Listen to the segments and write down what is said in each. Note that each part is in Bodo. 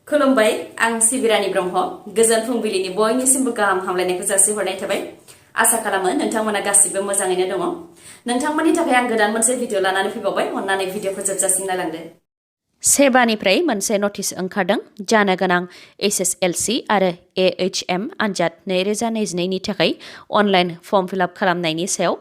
खुलुमबाय आं सिबिरानि ब्रह्म गोजोन फुंबिलिनि बयनिसिमबो गाहाम हामलायनायखौ जासिहरनाय थाबाय आसा खालामो नोंथांमोना गासिबो मोजाङैनो दङ नोंथांमोननि थाखाय आं गोदान मोनसे भिडिअ लानानै फैबावबाय अन्नानै भिडिअखौ जोबजासिम नायलांदो सेबानिफ्राय मोनसे नटिस ओंखारदों जानो गोनां एसएसएलसि आरो एएचएम आनजाद 2022 नि थाखाय अनलाइन फर्म फिलआप खालामनायनि सायाव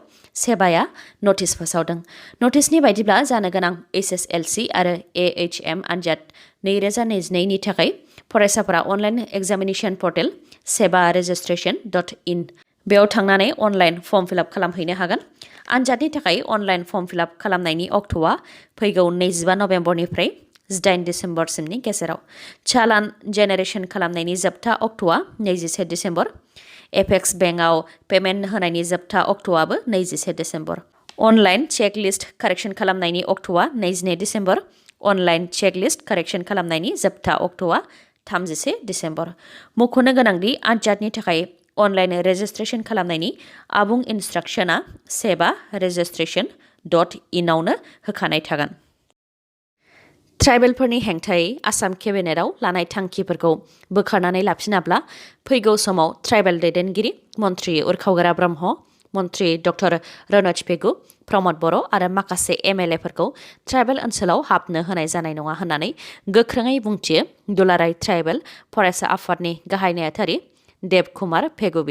सेबाया नटिस फोसावदों नटिसनि बायदिब्ला जानो गोनां एसएसएलसि आरो एएचएम आनजाद 2022 नि थाखाय फरायसाफोरा अनलाइन एग्जामिनेशन पर्टेल sebaregistration.in बेयाव थांनानै अनलाइन फर्म फिलआप खालामहैनो हागोन आनजादनि थाखाय अनलाइन फर्म फिलआप खालामनायनि अक्ट'आ फैगौ 25 नभेम्बरनिफ्राय 18 डिसेम्बरसिमनि गेजेराव चालान जेनेरेशन खालामनायनि जोबथा अक्ट'आ 21 डिसेम्बर एपेक्स बेंकआव पेमेन्ट होनायनि जोबथा अक्ट'आबो 21 December online check list correction खालामनायनि अक्ट'आ 22 December online check list correction खालामनायनि जोबथा अक्ट'आ 31 डिसेम्बर मख'नो गोनांदि आनजादनि थाखाय अनलाइन रेजिस्ट्रेशन खालामनायनि आबुं इन्सट्राक्शना sebaregistration.in आवनो होखानाय थागोन ट्राइबेलफोरनि हेंथायै आसाम केबिनेटआव लानाय थांखिफोरखौ बोखारनानै लाफिनाब्ला फैगौ समाव ट्राइबेल दैदेनगिरि मन्त्रि उरखावग्रा ब्रह्म मन्त्रि डक्टर रनज पेगु प्रमद बर' आरो माखासे एमएलएफोरखौ ट्राइबेल ओनसोलाव हाबनो होनाय जानाय नङा होननानै गोख्रोङै बुंथियो दुलाराय ट्राइबेल फरायसा आफादनि गाहाय नेहाथारि देब कुमार पेगु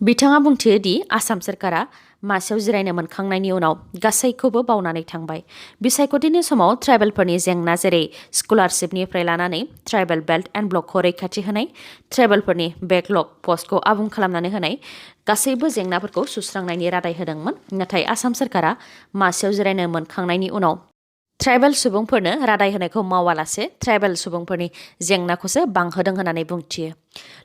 बिथाङा बुंथियो दि आसाम सोरखारा मासियाव जिरायनो मोनखांनायनि उनाव गासैखौबो बावनानै थांबाय बिसायख'थिनि समाव ट्राइबेलफोरनि जेंना जेरै स्कलारशिपनिफ्राय लानानै ट्राइबेल बेल्ट एन्ड ब्लकखौ रैखाथि होनाय ट्राइबेलफोरनि बेकलग पस्टखौ आबुं खालामनानै होनाय गासैबो जेंनाफोरखौ सुस्रांनायनि रादाय होदोंमोन नाथाय आसाम सोरखारा मासियाव जिरायनो मोनखांनायनि उनाव ट्राइबेल सुबुंफोरनो रादाय होनायखौ मावालासे ट्राइबेल सुबुंफोरनि जेंनाखौसो बांहोदों होननानै बुंथियो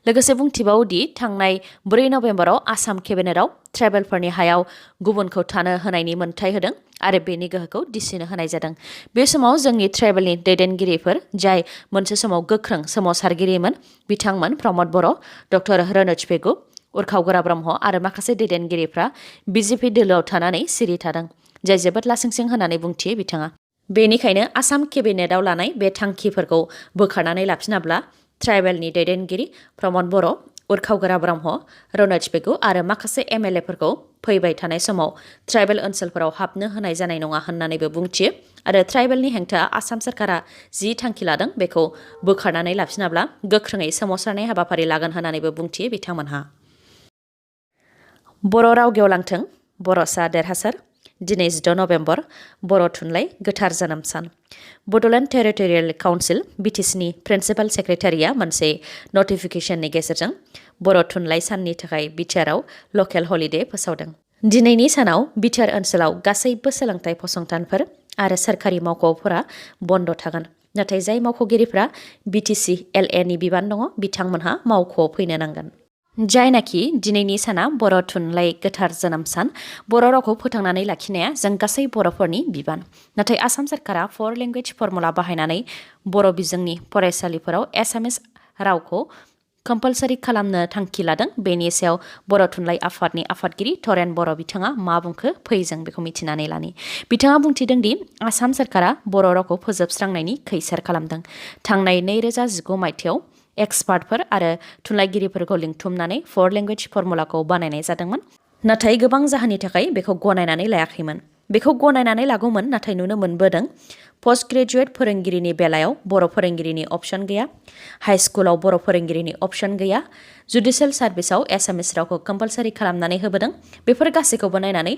लोगोसे बुंथिबावो दि थांनाय 4 नभेम्बराव आसाम केबिनेटआव ट्राइबेलफोरनि हायाव गुबुनखौ थानो होनायनि मोन्थाय होदों आरो बेनि गोहोखौ दिसिनो होनाय जादों बे समाव जोंनि ट्राइबेलनि दैदेनगिरिफोर जाय मोनसे समाव गोख्रों सोमावसारगिरिमोन बिथांमोन प्रमद बर' डक्टर रनज पेगु उरखावग्रा ब्रह्म आरो माखासे दैदेनगिरिफ्रा बिजेपि दोलोआव थानानै सिरि थादों जाय जोबोद लासिंसिं होननानै बुंथियो बिथाङा बेनिखायनो आसाम केबिनेटआव लानाय बे थांखिफोरखौ बोखारनानै लाफिनाब्ला ट्राइबेलनि दैदेनगिरि प्रमद बर' उरखावग्रा ब्रह्म रनज पेगु आरो माखासे एमएलएफोरखौ फैबाय थानाय समाव ट्राइबेल ओनसोलफोराव हाबनो होनाय जानाय नङा होननानैबो बुंथियो आरो ट्राइबेलनि हेंथा आसाम सोरखारा जि थांखि लादों बेखौ बोखारनानै लाफिनाब्ला गोख्रोङै सोमावसारनाय हाबाफारि लागोन होननानैबो बुंथियो बिथांमोनहा बर' राव गेवलांथों बर'सा देरहासार दिनै 16 नभेम्बर बर' थुनलाइ गोथार जोनोम सान बड'लेण्ड टेरिटरियेल काउन्सिल बिटिसिनि प्रिन्सिपाल सेक्रेटारिया मोनसे नटिफिकेशननि गेजेरजों बर' थुनलाइ साननि थाखाय बिटिआरआव लकेल हलिडे फोसावदों दिनैनि सानाव बिटिआर ओनसोलाव गासैबो सोलोंथाइ फसंथानफोर आरो सोरखारि मावख'फोरा बन्द थागोन नाथाय जाय मावख'गिरिफ्रा बिटिसि एलए नि बिबान दङ बिथांमोनहा मावख'आव फैनो नांगोन जायनाखि दिनैनि साना बर' थुनलाइ गोथार जोनोम सान बर' रावखौ फोथांनानै लाखिनाया जों गासै बर'फोरनि बिबान नाथाय आसाम सोरखारा 4 लेंगुवेज फर्मुला बाहायनानै बर' बिजोंनि फरायसालिफोराव एसामिस रावखौ कम्पालसारि खालामनो थांखि लादों बेनि सायाव बर' थुनलाइ आफादनि आफादगिरि तरेन बर' बिथाङा मा बुंखो फै जों बेखौ मिथिनानै लानि बिथाङा बुंथिदों दि आसाम सोरखारा बर' रावखौ फोजोबस्रांनायनि खैसार खालामदों थांनाय 2019 मायथाइयाव एक्सपार्टफोर आरो थुनलाइगिरिफोरखौ लिंथुमनानै 4 लेंगुवेज फर्मुलाखौ बानायनाय जादोंमोन नाथाय गोबां जाहोननि थाखाय बेखौ गनायनानै लायाखैमोन बेखौ गनायनानै लागौमोन नाथाय नुनो मोनबोदों पोस्ट ग्रेजुएट फोरोंगिरिनि बेलायाव बर' फोरोंगिरिनि अपसन गैया हाई स्कुलाव बर' फोरोंगिरिनि अपसन गैया जुडिशियेल सार्भिसाव एसामिस रावखौ कम्पालसारि खालामनानै होबोदों बेफोर गासैखौबो नायनानै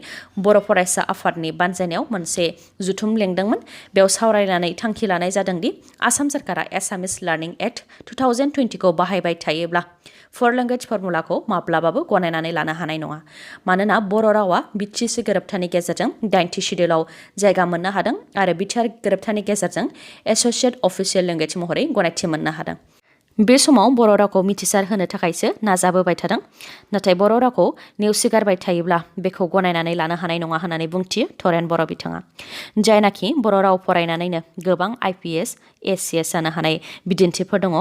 बर' फरायसा आफादनि बानजायनायाव मोनसे जुथुम लेंदोंमोन बेयाव सावरायनानै थांखि लानाय जादों दि आसाम सोरखारा एसामिस लार्निं एक्ट 2020 खौ बाहायबाय थायोब्ला 4 लेंगुवेज फर्मुलाखौ माब्लाबाबो गनायनानै लानो हानाय नङा मानोना बर' रावा बिटिसि गोरोबथानि गेजेरजों 8थि शिडिउलाव जायगा मोननो हादों आरो बिटिआर गोरोबथानि गेजेरजों एसोसिएट अफिसियेल लेंगुवेज महरै गनायथि मोननो हादों बे समाव बर' रावखौ मिथिसार होनो थाखायसो नाजाबोबाय थादों नाथाय बर' रावखौ नेवसिगारबाय थायोब्ला बेखौ गनायनानै लानो हानाय नङा होननानै बुंथियो तरेन बर' बिथाङा जायनाखि बर' राव फरायनानैनो गोबां आइपिएस एसिएस जानो हानाय बिदिन्थिफोर दङ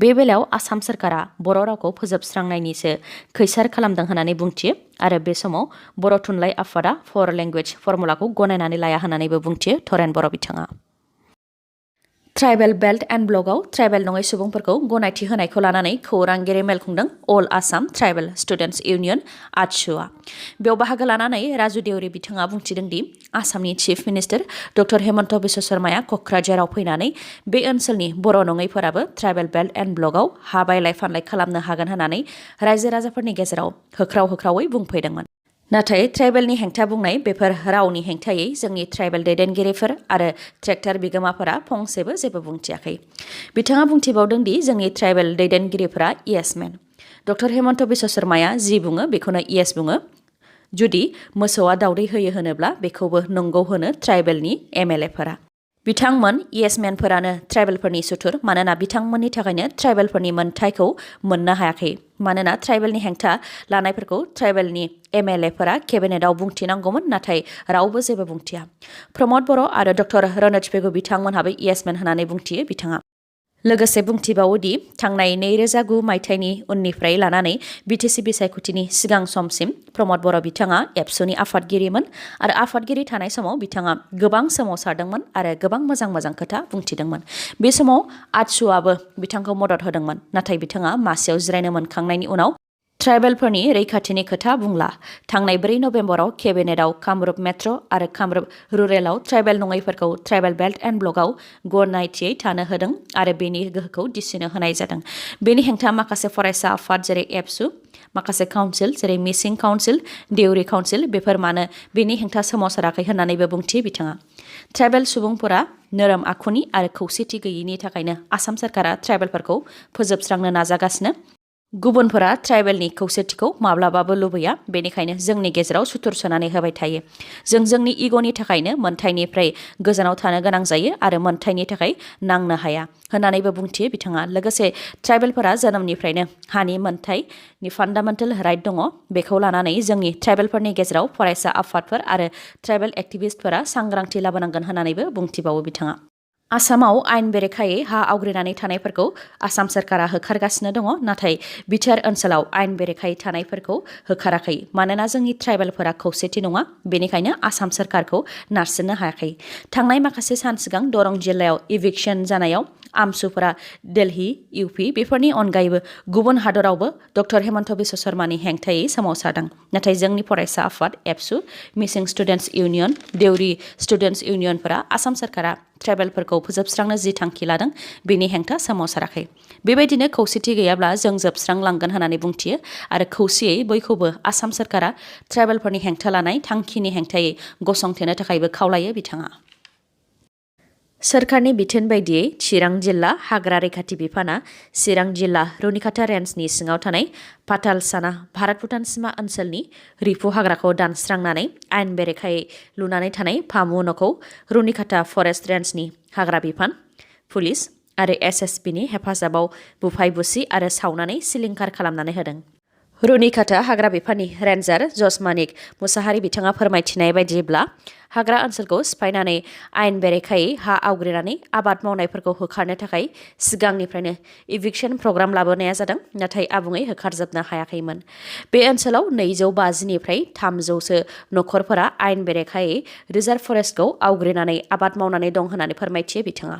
बे बेलायाव आसाम सोरखारा बर' रावखौ फोजोबस्रांनायनिसो खैसार खालामदों होननानै बुंथियो आरो बे समाव बर' थुनलाइ आफादा 4 लेंगुवेज फर्मुलाखौ गनायनानै लाया होननानैबो बुंथियो तरेन बर' बिथाङा ट्राइबेल बेल्ट एन्ड ब्लकआव ट्राइबेल नङै सुबुंफोरखौ गनायथि होनायखौ लानानै खौरांगिरि मेल खुंदों all Assam tribal students union आटसुआ। बेयाव बाहागो लानानै राजु देउरि बिथाङा बुंथिदों दि आसामनि chief minister doctor Himanta Biswa शर्माया क'क्राझाराव फैनानै बे ओनसोलनि बर' नङैफोराबो ट्राइबेल बेल्ट एन्ड ब्लकआव हा बायलाय फानलाय खालामनो हागोन होननानै रायजो राजाफोरनि गेजेराव होख्राव-होख्रावै बुंफैदोंमोन। नाथाय ट्राइबेलनि हेंथा बुंनाय बेफोर रावनि हेंथायै जोंनि ट्राइबेल दैदेनगिरिफोर आरो ट्रेक्टर बिगोमाफोरा फंसेबो जेबो बुंथियाखै। बिथाङा बुंथिबावदों दि जोंनि ट्राइबेल दैदेनगिरिफोरा येसमेन। डक्टर हेमन्त बिश्व शर्माया जि बुङो बेखौनो येस बुङो। जुदि मोसौआ दावदै होयो होनोब्ला बेखौबो नंगौ होनो ट्राइबेलनि एमएलएफोरा। बिथांमोन येसमेनफोरानो ट्राइबेलफोरनि सुथुर, मानोना बिथांमोननि थाखायनो ट्राइबेलफोरनि मोनथायखौ मोननो हायाखै। मानोना ट्राइबेलनि हेंथा लानायफोरखौ ट्राइबेलनि एमएलएफोरा केबिनेटआव बुंथिनांगौमोन, नाथाय रावबो जेबो बुंथिया। प्रमद बर' आरो डक्टर रनज पेगु बिथांमोनहाबो येसमेन होननानै बुंथियो बिथाङा। लोगोसे बुंथिबावोदि थांनाय 2009 मायथाइनि उननिफ्राय लानानै बिटिसि बिसायख'थिनि सिगां समसिम प्रमद बर' बिथाङा एबसुनि आफादगिरिमोन आरो आफादगिरि थानाय समाव बिथाङा गोबां सोमावसारदोंमोन आरो गोबां मोजां खोथा बुंथिदोंमोन। बे समाव आटसुआबो बिथांखौ मदद होदोंमोन, नाथाय बिथाङा मासियाव जिरायनो मोनखांनायनि उनाव ट्राइबेलफोरनि रैखाथिनि खोथा बुंला। थांनाय 4 नभेम्बराव केबिनेटआव कामरुप मेट्र' आरो कामरुप रुरेलाव ट्राइबेल नङैफोरखौ ट्राइबेल बेल्ट एन्ड ब्लकआव गनायथियै थानो होदों आरो बेनि गोहोखौ दिसिनो होनाय जादों। बेनि हेंथा माखासे फरायसा आफाद जेरै एबसु, माखासे काउन्सिल जेरै मिसिं काउन्सिल, देउरि काउन्सिल बेफोर मानो बेनि हेंथा सोमावसाराखै होननानैबो बुंथियो बिथाङा। ट्राइबेल सुबुंफोरा नोरोम आखुनि आरो खौसेथि गैयिनि थाखायनो आसाम सोरखारा ट्राइबेलफोरखौ फोजोबस्रांनो नाजागासिनो। गुबुनफोरा ट्राइबेलनि खौसेथिखौ माब्लाबाबो लुबैया, बेनिखायनो जोंनि गेजेराव सुथुर सोनानै होबाय थायो। जों जोंनि इग'नि थाखायनो मोनथायनिफ्राय गोजानाव थानो गोनां जायो आरो मोनथायनि थाखाय नांनो हाया होननानैबो बुंथियो बिथाङा। लोगोसे ट्राइबेलफोरा जोनोमनिफ्रायनो हानि मोनथायनि फान्डामेन्टेल राइट दङ। बेखौ लानानै जोंनि ट्राइबेलफोरनि गेजेराव फरायसा आफादफोर आरो ट्राइबेल एक्टिभिस्टफोरा सांग्रांथि लाबोनांगोन होननानैबो बुंथिबावो बिथाङा। आसामाव आयेन बेरेखायै हा आवग्रिनानै थानायफोरखौ आसाम सोरखारा होखारगासिनो दङ, नाथाय बिटिआर ओनसोलाव आयेन बेरेखायै थानायफोरखौ होखाराखै। मानोना जोंनि ट्राइबेलफोरा खौसेथि नङा, बेनिखायनो आसाम सोरखारखौ नारसिननो हायाखै। थांनाय माखासे सान सिगां दरं जिल्लायाव इभिक्सन जानायाव आमसुफोरा दिल्ली, इउपि बेफोरनि अनगायैबो गुबुन हादरावबो डक्टर हेमन्त बिश्व शर्मानि हेंथायै सोमावसारदों। नाथाय जोंनि फरायसा आफाद एबसु, मिसिं स्टुडेन्टस इउनियन, देउरि स्टुडेन्टस इउनियनफोरा आसाम सोरखारा ट्राइबेलफोरखौ फोजोबस्रांनो जि थांखि लादों बेनि हेंथा सोमावसाराखै। बेबायदिनो खौसेथि गैयाब्ला जों जोबस्रांलांगोन होननानै बुंथियो आरो खौसेयै बयखौबो आसाम सोरखारा ट्राइबेलफोरनि हेंथा लानाय थांखिनि हेंथायै गसंथेनो थाखायबो खावलायो बिथाङा। सोरखारनि बिथोन बायदियै चिरां जिल्ला हाग्रा रैखाथि बिफाना चिरां जिल्ला रुनिकाटा रेन्जनि सिङाव थानाय पातालसाना भारत-भुटान सिमा ओनसोलनि रिफु हाग्राखौ दानस्रांनानै आयेन बेरेखायै लुनानै थानाय फामु न'खौ रुनिकाटा फरेस्ट रेन्जनि हाग्रा बिफान, पुलिस आरो एसएसबिनि हेफाजाबाव बुफाय-बुसि आरो सावनानै सिलिंखार खालामनानै होदों। रुनिकाटा हाग्रा बिफाननि रेन्जार जसमानिक मुसाहारि बिथाङा फोरमायथिनाय बायदिब्ला हाग्रा ओनसोलखौ सिफायनानै आयेन बेरेखायै हा आवग्रिनानै आबाद मावनायफोरखौ होखारनो थाखाय सिगांनिफ्रायनो इभिक्सन प्रग्राम लाबोनाया जादों, नाथाय आबुङै होखारजोबनो हायाखैमोन। बे ओनसोलाव 250निफ्राय 300सो नखरफोरा आयेन बेरेखायै रिजार्भ फरेस्टखौ आवग्रिनानै आबाद मावनानै दं होननानै फोरमायथियो बिथाङा।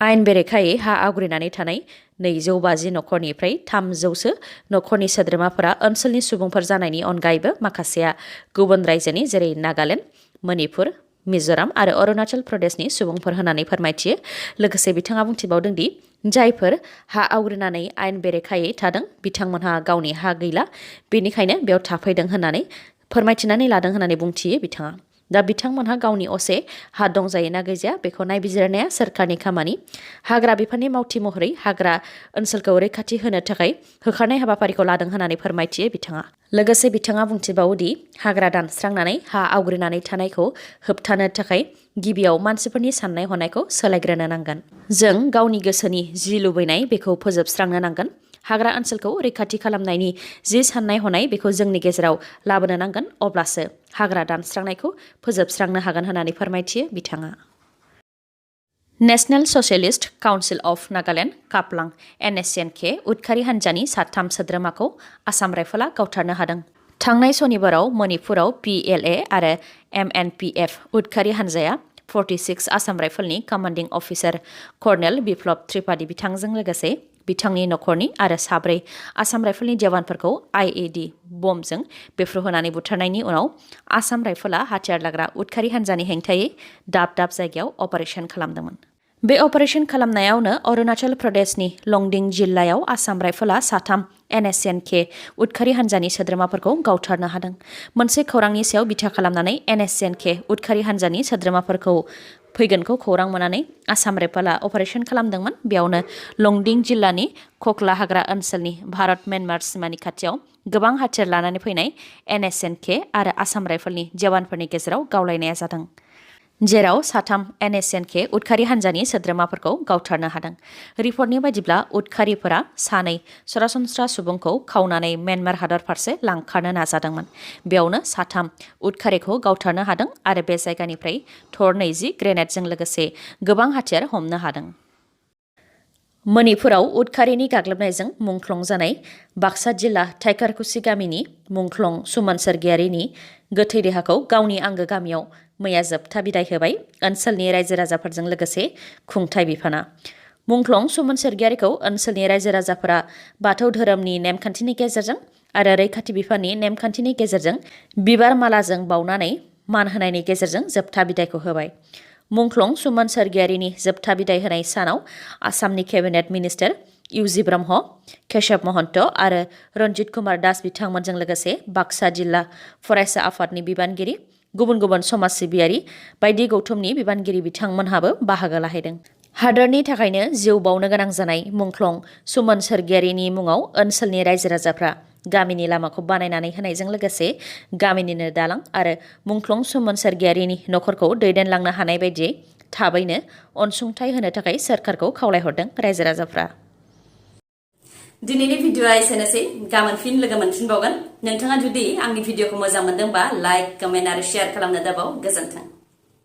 आयेन बेरेखायै हा आवग्रिनानै थानाय 250 नखरनिफ्राय 300सो नखरनि सोद्रोमाफोरा ओनसोलनि सुबुंफोर जानायनि अनगायैबो माखासेया गुबुन रायजोनि जेरै नागालेण्ड, मणिपुर, मिज'राम आरो अरुणाचल प्रदेशनि सुबुंफोर होननानै फोरमायथियो। लोगोसे बिथाङा बुंथिबावदों दि जायफोर हा आवग्रिनानै आयेन बेरेखायै थादों बिथांमोनहा गावनि हा गैला, बेनिखायनो बेयाव थाफैदों होननानै फोरमायथिनानै लादों होननानै बुंथियो बिथाङा। दा बिथांमोनहा गावनि असे हा दंजायो ना गैजाया बेखौ नायबिजिरनाया सोरखारनि खामानि। हाग्रा बिफाननि मावथि महरै हाग्रा ओनसोलखौ रैखाथि होनो थाखाय होखारनाय हाबाफारिखौ लादों होननानै फोरमायथियो बिथाङा। लोगोसे बिथाङा बुंथिबावोदि हाग्रा दानस्रांनानै हा आवग्रिनानै थानायखौ होबथानो थाखाय गिबियाव मानसिफोरनि साननाय हनायखौ सोलायग्रोनो नांगोन। जों गावनि गोसोनि जि लुबैनाय बेखौ फोजोबस्रांनो नांगोन। हाग्रा ओनसोलखौ रैखाथि खालामनायनि जि साननाय हनाय बेखौ जोंनि गेजेराव लाबोनो नांगोन, अब्लासो हाग्रा दानस्रांनायखौ फोजोबस्रांनो हागोन होननानै फोरमायथियो बिथाङा। National socialist council of Nagaland कापलां NSCNK उदखारि हान्जानि 3 सोद्रोमाखौ आसाम राइफलआ गावथारनो हादों। थांनाय सनिबाराव मणिपुराव PLA आरो MNPF उदखारि हान्जाया 46 Assam राइफलनि commanding officer kernel Biplab Tripathi बिथांजों लोगोसे बिथांनि नखरनि आरो 4 आसाम राइफलनि जवानफोरखौ IED बमजों बेफ्रुहोनानै बुथारनायनि उनाव आसाम राइफला हाथियार लाग्रा उदखारि हान्जानि हेंथायै दाब दाब जायगायाव अपारेशन खालामदोंमोन। बे अपारेशन खालामनायावनो अरुणाचल प्रदेशनि लंडिं जिल्लायाव आसाम राइफला 3 NSNK उदखारि हान्जानि सोद्रोमाफोरखौ गावथारनो हादों। मोनसे खौरांनि सायाव बिथा खालामनानै NSNK उदखारि हान्जानि सोद्रोमाफोरखौ फैगोनखौ खौरां मोननानै आसाम राइफला अपारेशन खालामदोंमोन। बेयावनो लंडिं जिल्लानि खख्ला हाग्रा ओनसोलनि भारत म्यानमार सिमानि खाथियाव गोबां हाथियार लानानै फैनाय NSNK आरो आसाम राइफलनि जवानफोरनि गेजेराव गावलायनाया जादों, जेराव 3 NSNK उदखारि हान्जानि सोद्रोमाफोरखौ गावथारनो हादों। रिपर्टनि बायदिब्ला उदखारिफोरा 2 सरासनस्रा सुबुंखौ खावनानै म्यानमार हादर फारसे लांखारनो नाजादोंमोन। बेयावनो 3 उदखारिखौ गावथारनो हादों आरो बे जायगानिफ्राय थर 20 ग्रेनेडजों लोगोसे गोबां हाथियार हमनो हादों। मणिपुराव उदखारिनि गाग्लोबनायजों मुंख्लं जानाय बाक्सा जिल्ला थाइखारकुसि गामिनि मुंख्लं सुमन सोरगियारिनि गोथै देहाखौ गावनि आंगो गामियाव मैया जोबथा बिदाय होबाय ओनसोलनि रायजो राजाफोरजों लोगोसे खुंथाइ बिफाना। मुंख्लं सुमन सोरगियारिखौ ओनसोलनि रायजो राजाफोरा बाथौ धोरोमनि नेमखान्थिनि गेजेरजों आरो रैखाथि बिफाननि नेमखान्थिनि गेजेरजों बिबार मालाजों बावनानै मान होनायनि गेजेरजों जोबथा बिदायखौ होबाय। मुंख्लं सुमन सोरगियारिनि जोबथा बिदाय होनाय सानाव आसामनि cabinet minister UG Brahma, Keshab Mahanta आरो रन्जित कुमार दास बिथांमोनजों लोगोसे बाक्सा जिल्ला फरायसा आफादनि बिबानगिरि, गुबुन गुबुन समाज सिबियारि बायदि गौथुमनि बिबानगिरि बिथांमोनहाबो बाहागो लाहैदों। हादोरनि थाखायनो जिउ बावनो गोनां जानाय मुंख्लं सुमन सोरगियारिनि मुङाव ओनसोलनि रायजो राजाफ्रा गामिनि लामाखौ बानायनानै होनायजों लोगोसे गामिनिनो दालां आरो मुंख्लं सुमन सोरगियारिनि नखरखौ दैदेनलांनो हानाय बायदियै थाबैनो अनसुंथाइ होनो थाखाय सोरखारखौ खावलायहरदों रायजो राजाफ्रा। दिनैनि भिडिअआ एसेनोसै, गाबोन फिन लोगो मोनफिनबावगोन। नोंथाङा जुदि आंनि भिडिअखौ मोजां मोनदोंबा लाइक, कमेन्ट आरो शेयार खालामनो दाबाव। गोजोन्थों।